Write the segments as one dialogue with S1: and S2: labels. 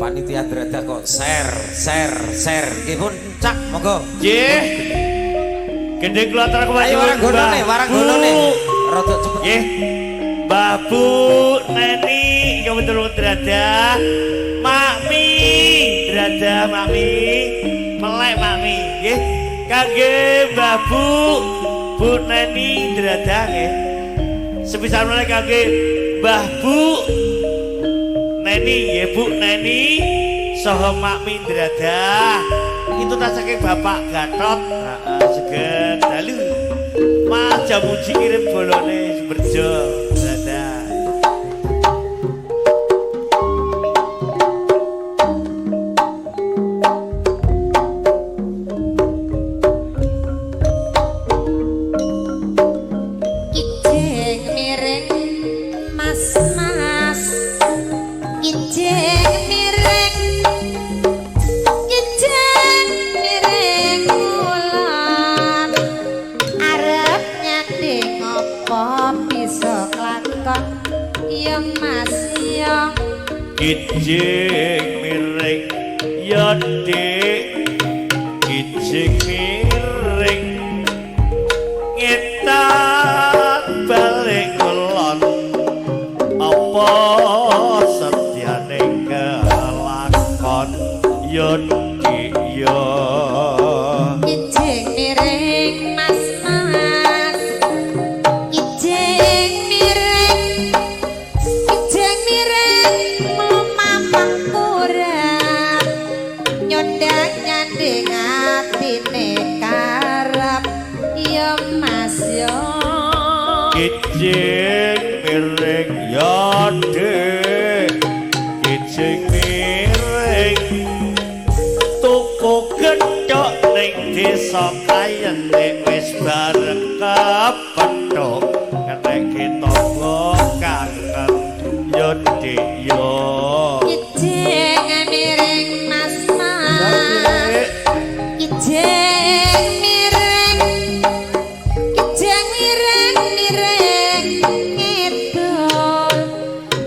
S1: Panitia Drada kok share share share. Nggih pun cak monggo.
S2: Nggih. Gendeng kula aturaken.
S1: Ayo waranggonone, waranggonone. Rada cepet.
S2: Nggih. Mbah Bu Neni ingkang betul Drada. Makmi Drada Makmi. Melek Makmi nggih. Kangge Mbah Bu Bu Neni Drada nggih. Sepisan malih kangge Mbah Bu Neni nggih, Bu Neni saha Makmi Drada. Itu tas saking Bapak Gatot. Heeh, segen dalu. Mas Jamuji kirim bolone Sumberjo Drada.
S3: Kijing miring mas mas, kijing miring, kijing miring kulon, arep nyanding apa bisa klakon ya mas ya.
S2: Kijing miring ya Dik, kijing miring ngetan balik kulon, apa setyane kelakon ya Dik ya.
S3: Kijing miring mas mas, kijing miring, kijing miring mamang kurang nyondak nyanding atine karep ya mas ya.
S2: Kijing miring ya Dik, kijing miring tuku gethuk ning desa Kayen nek wis bareng kepethuk kenek ketangga kangen ya Dik ya.
S3: Kijing miring mas mas, kijing miring, kijing miring miring ngidul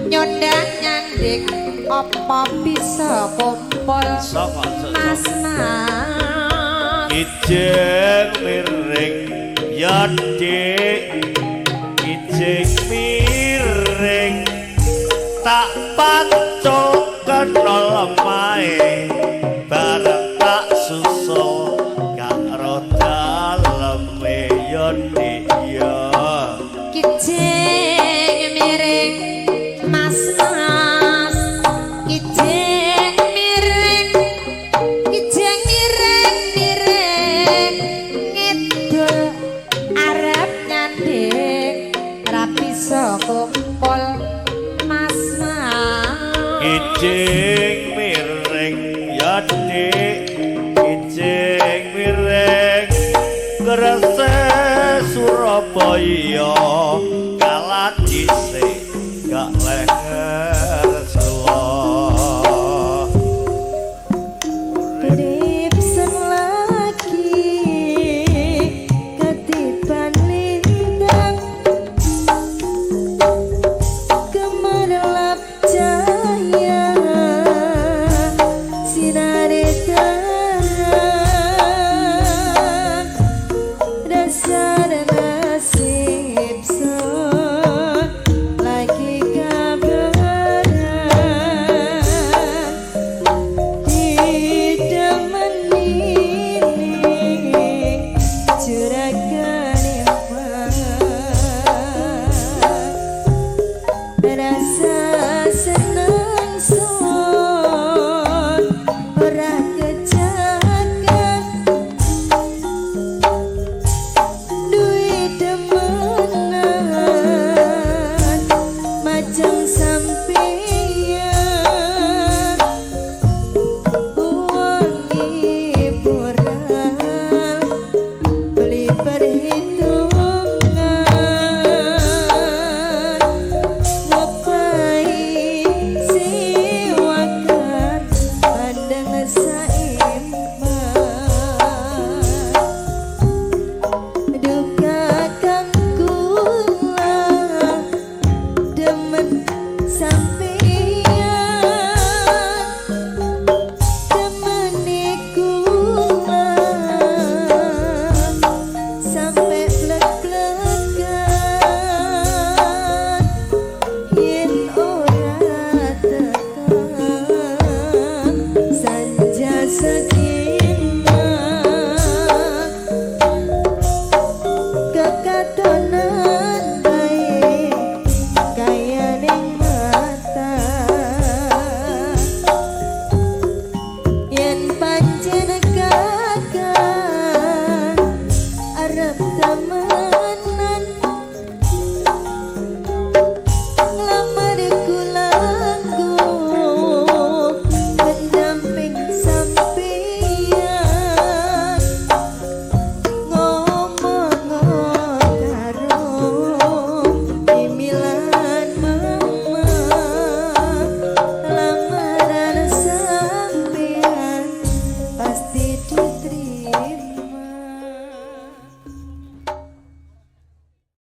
S3: nyondak nyanding apa bisa kumpul
S2: Sapa
S3: mas mas.
S2: Kijing miring ya Dik, kijing miring tak pacul kena lemahe bareng tak susul karo daleme ya Dik ya.
S3: Kijing miring mas mas, kijing miring, kijing miring miring ngidul arep nyanding ra bisa kumpul mas mas.
S2: Kijing miring ya Dik, kijing miring Gresik Surabaya kalah dhisik gak leher selo.
S4: Kedip lagi ketiban lintang gemerlap cahaya sinare terang dasar nasib son lagi kabaran tidak menini juragan rasa seneng son ora kejaga duit demenan macam